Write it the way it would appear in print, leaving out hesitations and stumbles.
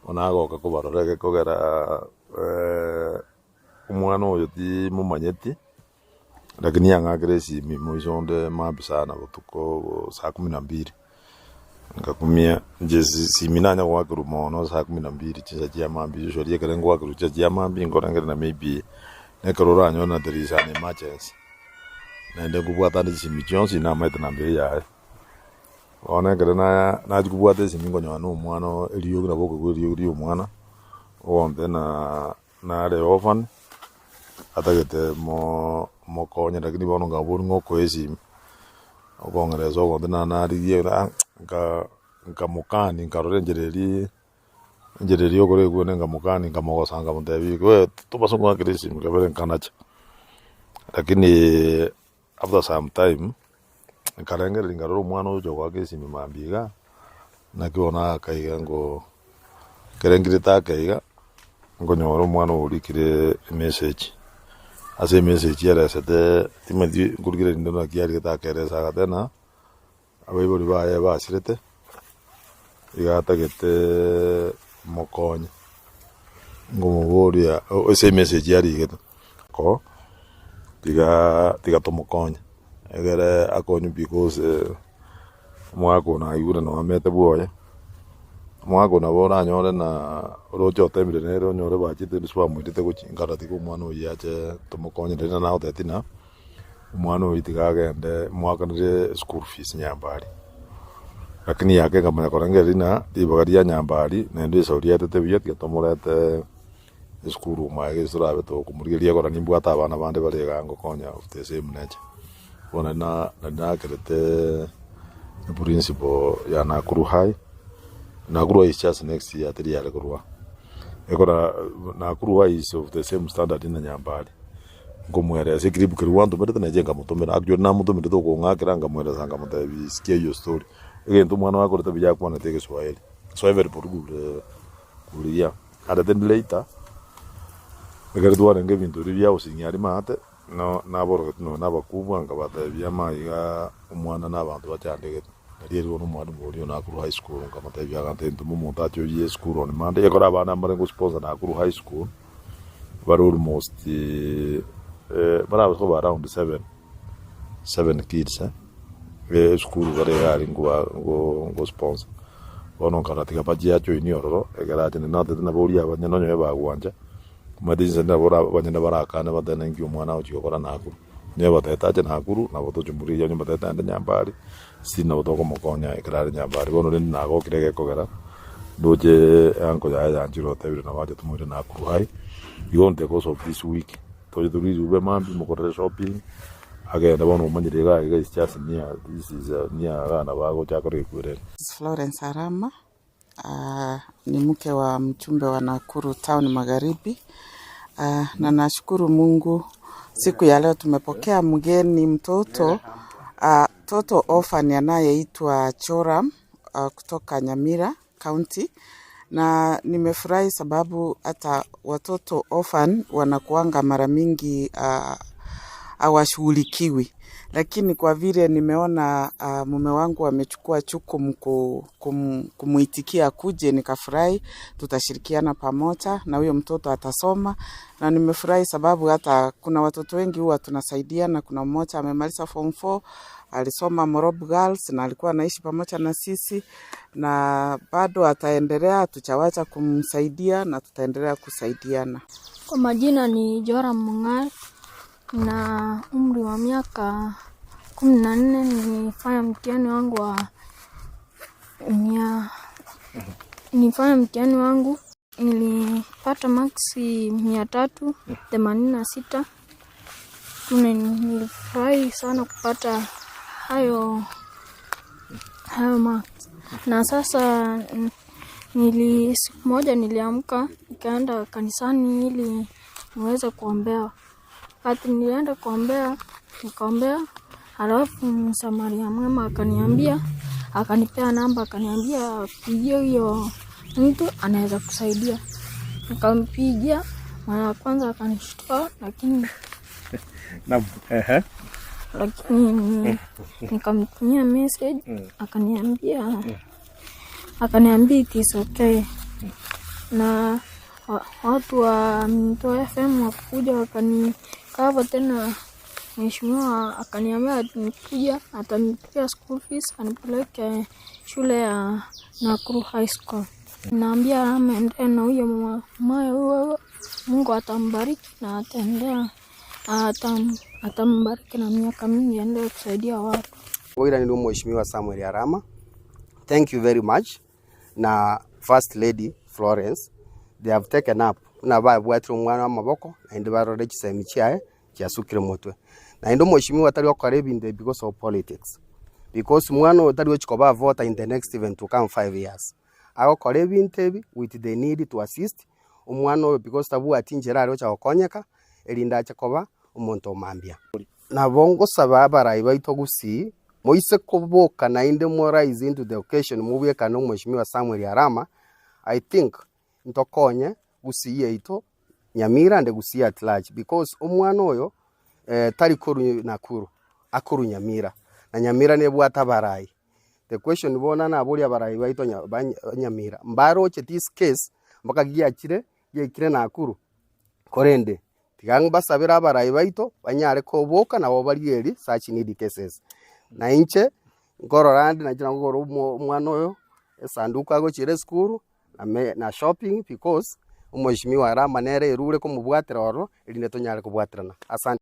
Bono agoka kobarora egekogera omwana oyo timomanyeti, lakini ang'akere esimi moiso onde mambia sana botuko saa kumi na mbili, nkakumia inche esimi nanya goakerwa mono saa kumi na mbili chinsa chia mambia usually ekero ngoakerwa chinsa chia mambia nkorengereria maybe nekero oranyore na there is an emergency, naende nkobwata ande chisimi chionsi namaete namba eye yaye. Bono ekero nachia kobwata esimi nkonyora na omwana eriogi nabo okoigwa eriogi ria omwana, ogonte na nare orphan, atagete mo mokonye lakini bono nkaboria ng'a okoe esimi, okong'eresa ogonte na narigie nka nkamokani nkarora enchera eria enchera eria okora ekwane nkamokani nkamogosa nkamotebia we tobasa goakera esimi kabere nkanacha. Lakini after some time, nkarengereria nkarora omwana oyocha goaka esimi mambia iga, naki bono akaiga ngo ekere nkirete akaiga, nkonyora omwana oyo orikire emessage, ase emessage eresete timanyeti nkorigereria rinde naki arigete akaeresa agateba ng'a abaibori baye basirete, iga atagete mokonye, nkomoboria ase emessage arigete ko tiga tiga tomokonye, egere akonywe because omwaka oyo naigure noamete bwoye, omwaka oyo nabo oranyore na oroche otemire nere onyore bachete ase bamoirete gochia nkarora tiga omwana oyio ache tomokonye riria nagotebeti ng'a. Omwana oyio tiga agende moakanere school fees Nyambari, lakini yake nkamanya korengereria ng'a ribaga ria Nyambari naende esau rietete buya tiga tomorete esukuru omo iga ase torabe tokomorigereria ekero nimbwate abana bande bare igaa ngokonya of the same nature. Bono nari na nari nakerete eprinciple ya Nakuru High, Nakuru High is just next year teri yare korwa, ekora Nakuru High is of the same standard na Nyambari. Nkomoeresa ekiribu keria gwantomerete na inche nkamotomera, actually namotomerete okong'akera nkamoeresa nkamotebia sikia your story, egento omwana oyo akorete buya akwanete egeswahili, so everybody could could hear. And then later, ekero twarenge ebinto biria bia gosing'ia aria maate, no naborogeti nonye na abakubwa nkabatebia ama igaa omwana na abanto bachandegete, nari erigwe na omwalimu oria one akorwa high school nkamotebia agantebia ntome omonto ache oyie esukuru on Monday, ekero abana mbare ngosponsor Nakuru high school. Bare almost barabe koba around 7, 7 kids esukuru bare iga aria nkoba nko sponsor. Bono nkarora tiga bachie ajoinie ororo, ekero acha naende natete naboria abanyene onye bagwancha, omanyete chinsa chinde nabo abanyene barakane batebe nki omwana agochia gokora Nakuru. Onye batebete ache Nakuru, nabo tochimorigia onye batebete aende Nyambari, Siri nabo tokomokonya ekero are Nyambari. Bono rende nagokire egekogera, ndoche eanko yaye yanchire otebire nabo ache tomoire Nakuru High, igo in the course of this week, toche torwe rirube mambia mokorere shopping, agende bono omanyire iga iga is just near, this is near igaa nabo agocha akore gekwereri. Florence Arama, ni mke wa mjumbe wa Nakuru Town Magharibi, na nashukuru Mungu siku ya leo tumepokea mgeni mtoto mtoto orphan anayeitwa Joram kutoka Nyamira County, na nimefurahi sababu hata watoto orphan wanakuanga mara mingi hawashughulikiwi, lakini kwa vile nimeona mume wangu amechukua jukumu kumuitikia akuje, nikafurahi. Tutashirikiana pamoja na huyo mtoto atasoma, na nimefurahi sababu hata kuna watoto wengi huwa tunasaidiana. Kuna mmoja amemaliza form 4 alisoma Morob Girls na alikuwa anaishi pamoja na sisi, na bado ataendelea, hatujawacha kumsaidia na tutaendelea kusaidiana. Kwa majina ni Joram Mung'are na umri wa miaka 14. Nilifanya mtihani wangu wa mia, nilifanya mtihani wangu nilipata maksi 386. Nilifurahi sana kupata hayo hayo marks. Na sasa nili siku moja niliamka nikaenda kanisani ili niweze kuombewa. Wakati nilienda kuombea, nikaombea, halafu msamaria mwema akaniambia, akanipea namba, akaniambia pigia huyo mtu anaweza kusaidia. Nikampigia mara ya kwanza akanishtua, lakini lakini nikamtumia message akaniambia. Akaniambia it is okay. Na watu wa Minto FM wakakuja wakanikava tena. Mheshimiwa akaniambia nikuja atanilipia school fees anipeleke shule ya Nakuru High School. Naambia aende na huyo mama huyo, Mungu atambariki na ataendea atam, atambariki na miaka mingi aendelee kusaidia watu. Oiranire Mheshimiwa Samuel Arama, thank you very much na First Lady Florence, they have taken up buna babwatire omwana amaboko naende barore chisemi chiaye chiasukire motwe. Naende omweshimiwa tari gokora ebinto ebi because of politics, because mwana oyo tari gochi koba a voter in the next even to come 5 years. Agokora ebinto ebi with the need to assist omwana oyo because tabwati nchera are gocha gokonyeka erinde ache koba omonto omambia. Nabo ngosaba abarai baito gusii moise koboka naende mo rise into the occasion mobwekane omweshimiwa Samuel Arama, I think ntokonye gusii yaito Nyamira and Gusii at large because omwana oyo tari korwa Nakuru, akorwa Nyamira, na Nyamira nebwate abarai. The question bono naboria abarai baito ba Nyamira, mbaroche this case mpaka giachire giaikire Nakuru? Korende tiga mbasabere abarai baito banyare koboka nabo barigererie such needy cases. Na inche nkorora ande nainche nagokora omwana oyo esanduku agochiera esukuru na shopping because omweshimiwa Arama nere erure komobwatera ororo erinde tonyare kobwaterana. Asante.